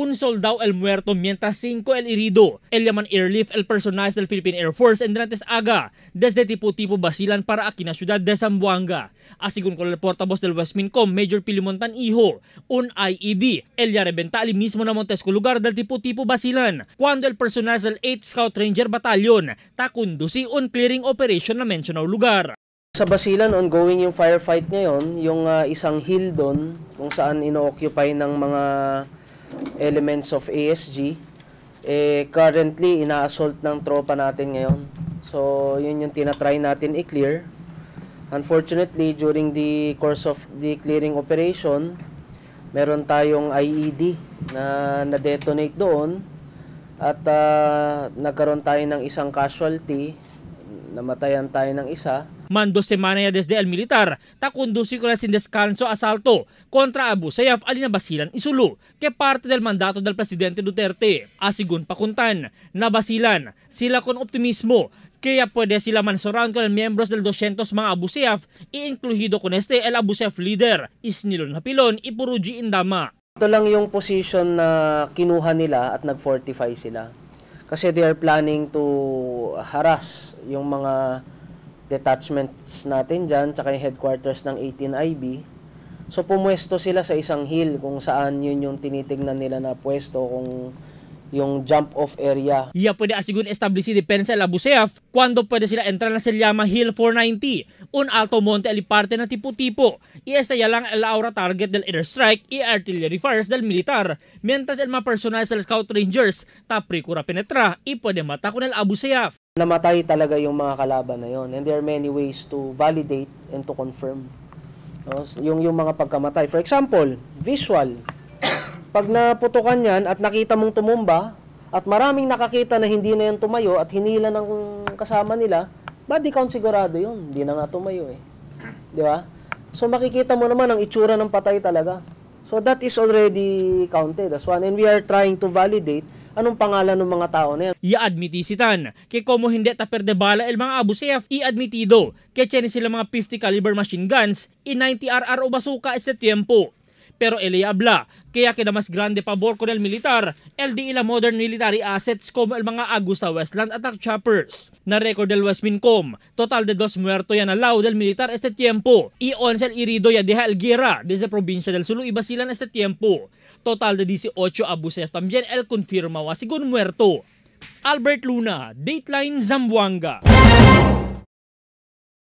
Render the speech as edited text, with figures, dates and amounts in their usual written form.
Un soldado el muerto mientras 5 el herido. El llaman airlift el personal del Philippine Air Force en Drantes Aga desde tipo-tipo Basilan para aquí na ciudad de Zamboanga. Asigun con el portavoz del Westmincom, Major Pilimontan Hijo, un IED, el ya reventa ali mismo na Montesco lugar del tipo-tipo Basilan cuando el personal del 8th Scout Ranger Battalion ta conduci un clearing operation na mencionado lugar. Sa Basilan, ongoing yung firefight ngayon, yung isang hill doon kung saan ino-occupy ng mga elements of ASG, eh, currently ina-assault ng tropa natin ngayon. So, yun yung tinatry natin i-clear. Unfortunately, during the course of the clearing operation, meron tayong IED na na-detonate doon at nagkaroon tayo ng isang casualty, namatayan tayo ng isa. Mando semana ya desde el militar, ta conduci con el sin descanso asalto contra Abu Sayyaf alina Basilan Isulu, que parte del mandato del presidente Duterte. Asigun pakuntan, na Basilan, sila con optimismo, kaya puede sila mansurround con el miembros del 200 mga Abu Sayyaf, y incluido con este el Abu Sayyaf leader, Isnilon Hapilon y Puruji Indama. Ito lang yung position na kinuha nila at nag-fortify sila. Kasi they are planning to harass yung mga detachments natin dyan, tsaka yung headquarters ng 18IB. So pumwesto sila sa isang hill kung saan yun yung tinitignan nila na pwesto, kung yung jump off area. Ya puede asigun establece depensa el Abu Sayyaf cuando puede sila entrar na se llama Hill 490, un alto monte aliparte na tipo-tipo. Y esta ya lang el aura target del airstrike y artillery fires del militar, mientras el mga personal del Scout Rangers taprikura penetra y puede matar con el Abu Sayyaf. Namatay talaga yung mga kalaban na yon, and there are many ways to validate and to confirm, no? Yung mga pagkamatay. For example, visual. Pag naputukan yan at nakita mong tumumba, at maraming nakakita na hindi na yan tumayo at hinila ng kasama nila, body count sigurado yun. Hindi na nga tumayo eh. Di ba? So makikita mo naman ang itsura ng patay talaga. So that is already counted as one. And we are trying to validate anong pangalan ng mga tao na yan. I-admitisitan, que como hindi ta perde bala el mga Abu Sayyaf, i-admitido, que tiene sila mga 50 caliber machine guns y 90 RR o bazooka este tiempo. Pero ele habla, kaya queda mas grande pabor con el militar, el di ila modern military assets como el mga Agusta Westland attack choppers. Na record del Westmincom, total de 2 muerto ya nalaw del militar este tiempo, y 11 el herido ya deja el guerra desde provincia del Sulu y Basilan este tiempo. Total de 18 Abu Sayyaf también el confirma según muerto. Albert Luna, Dateline Zamboanga.